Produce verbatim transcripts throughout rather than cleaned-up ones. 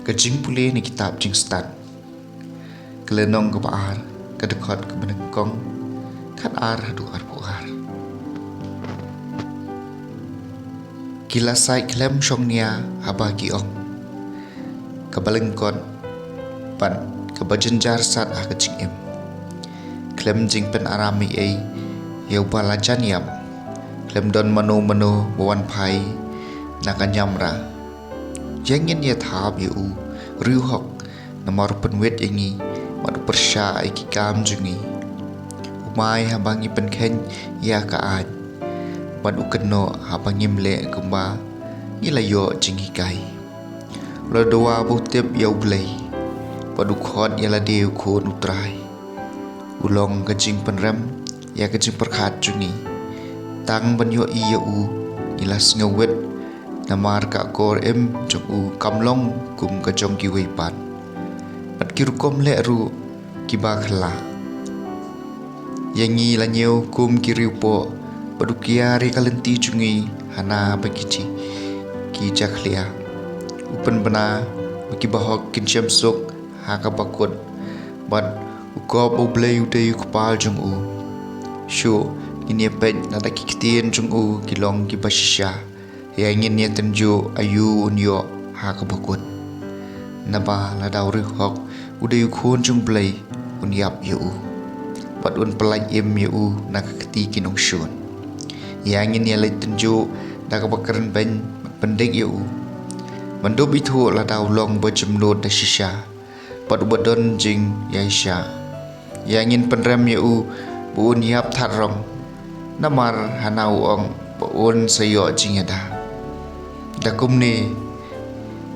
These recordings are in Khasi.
Ka jingpule na kitab Jingstad, ka lynnong kaba ar, ka dkhot kaba nyngkong, khat ar haduh arphew ar. Ki la sait khlem shong nia haba ki ong, kaba lyngkot bad kaba jynjar sat ha ka jingim. Khlem jingpynaram ei ei ïa uba la jan ïap, khlem don mano mano ba wan phai na ka niamra. Ïa ngin ïa thap ïa u riewhok, namar u pynwit ïa ngi bad u pyrshah ïa ki kam jong ngi. U mai haba ngi pynkheiñ ïa ka aiñ, bad u kynnoh haba ngim leh kumba ngi la ïoh jinghikai. U la dawa ba u tip ïa U Blei, bad u khot ïa lade u khun U Trai. U long ka jingpynrem ïa ka jingpyrkhat jong ngi. Tang ban ïohi ïa u ngi la sngewwit, namar ka akor im jong u kam long kum ka jong kiwei pat, bad ki rukom leh ruh kiba khlaiñ. Ïa ngi la ñiew kum ki riewpoh, bad u kiar ïa ka lynti jong ngi hana ba ki ji, ki jakhlia. U pynbna ba ki bahok kin shem suk ha kaba kut, bad u khop ba U Blei u dei u kpa jong u. Shuh, ngin ïa peit lada ki ktien jong u ki long kiba shisha. Ïa ngin ïa tynjuh aïu un ïoh ha kaba kut. Naba lada u riewhok u dei u khun jong U Blei, un ïap ïa u, bad un pyllait im ïa u na ka kti ki nongshun. Ïa ngin ïa leit tynjuh da kaba kren beiñ bad pyndik ïa u. Ban dup ithuh lada u long ba jemnud da shisha, bad uba don jingïaishah. Ïa ngin pynrem ïa u ba un ïap thad rong, namar hana u ong ba un sa ïoh jingïada. Da kumne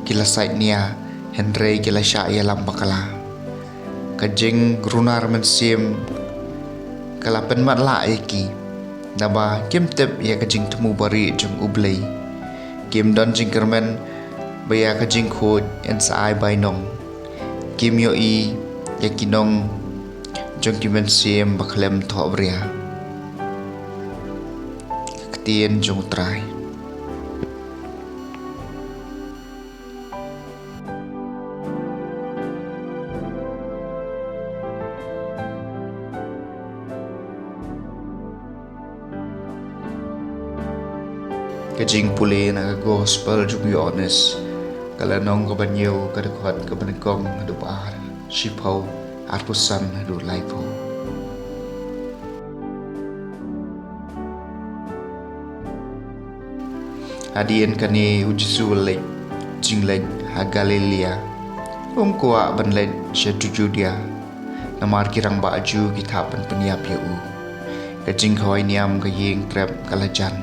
ki la sait nia, hynrei ki la shah ïalam bakla. Ka jingrunar mynsiem ka la pynmatlah ïa ki, naba kim tip ïa ka jingthmu barieh jong U Blei. Kim don jingkyrmen ba ïa ka jingkhuid yn sa ai bainong. Kim ïohi ïa ki nong jong ki mynsiem ba khlem thohbria. Ka ktien jong U Trai. Ka jingpule na ka Gospel jong u Ïoannis, ka lynnong kaba hynñiew, ka dkhot kaba nyngkong haduh ba ar, shiphew, arphew san haduh laiphew. Hadien kane u Jisu u leit jingleit ha Galilea. Um kwah ban leit sha Ju-, Judea, namar ki rangbah Ju ki thap ban pynïap ïa u. Ka jingkhawai niam ka ïing trep ka la jan.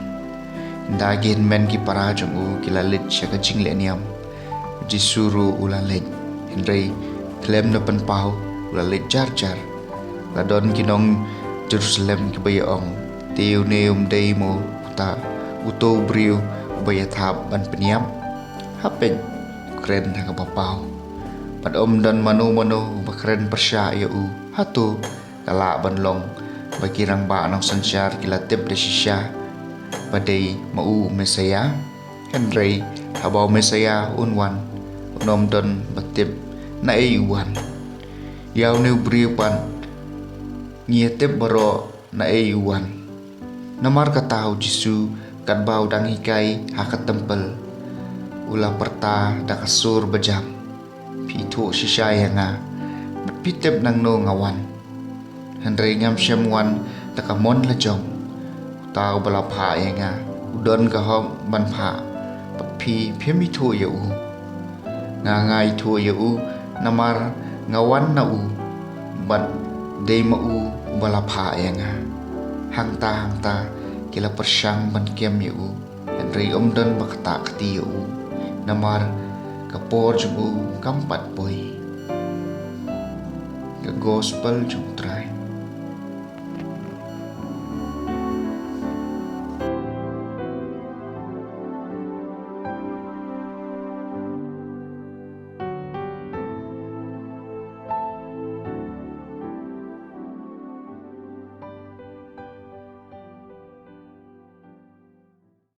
Ynda ki hynmen ki para jong u ki la leit sha ka jingleh niam, u Jisu ruh u la leit. Hynrei khlem da pynpaw, u la leit jar jar. La don ki nong Jerusalem kiba ïa ong, te une um dei mo uta uto u briew uba ïa thap ban pynïap? Ha peit, u kren ha kaba paw, bad um don mano mano uba kren pyrshah ïa u. Hato ka lah ban long ba ki rangbah nongsynshar ki la tip da shisha ba dei ma u u Messaïah? Hynrei haba u Messaïah un wan, un ym don ba tip naei u wan. Ïa une u briew pat ngi ïa tip baroh naei u wan. Namar kata u Jisu katba u dang hikai ha ka templ, u la pyrta da ka sur bajam, phi ithuh shisha ïa nga, bad phi tip nangno nga wan. Hynrei ngam shym wan da ka mon la jong. Uta uba la phah ïa nga u don ka hok ban phah, bad phi phim ithuh ïa u. Nga, nga ithuh ïa u, namar nga wan na u, bad dei ma u uba la phah ïa nga. Hangta hangta ki la pyrshang ban kem ïa u, hynrei um don ba ktah kti ïa u, namar ka por jong u kam pat poi. Ka Gospel jong u Trai.